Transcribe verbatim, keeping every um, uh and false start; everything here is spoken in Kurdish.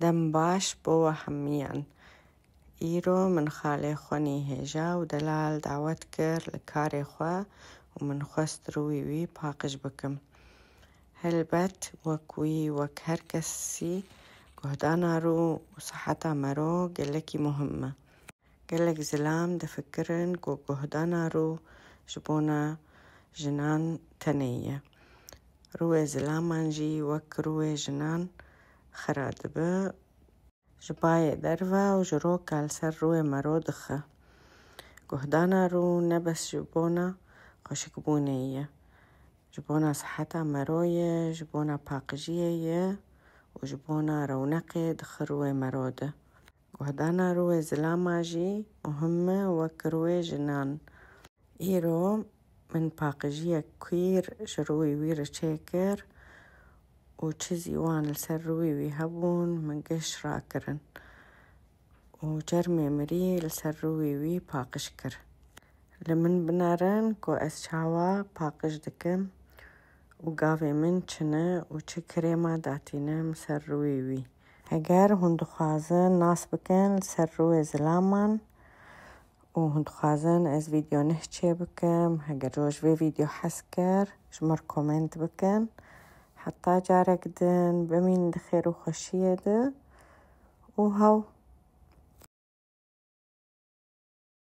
Dem baş bo we hemiyan. Îro min xalê xwe nî hêja û delal dawet kir li karê xwe û min xwest rûyê wî paqij bikim. Helbet wek wî, wek her kesî, guhdana rû û siheta mero gelekî muhim e. Gelek zilam difikirin ku guhdana rû ji bona jinan tenê ye. Rûyê zilaman jî wek rûyê jinan xira dibe. Ji bayê derve û ji roka li ser rûyê mero dixe. Guhdana rû ne bes ji bona xweşikbûnê ye. Ji bona siheta mero ye, ji bona paqijiyê ye û ji bona rewneqê dixe rûyê mero de. Guhdana rûyê zilama jî muhim e wek rûyê jinan. Îro min paqijiyek kwîr ji rûyê wî re çêkir û çi zîwan li ser rûyê wî hebûn, min giş rakirin û çermê mirî li ser rûyê wî paqij kir. Li min binerin ku ez çawa paqij dikim û gavê min çi ne û çi krêma datînim ser rûyê wî. Heger hûn dixwazin nas bikin li ser rûyê zilaman û hûn dixwazin ez vîdeo neh çê bikim, heger ji vê vîdeo hez kir, ji min re koment bikin. Heta carek din, bimînin di xêr û xweşiyê de û hew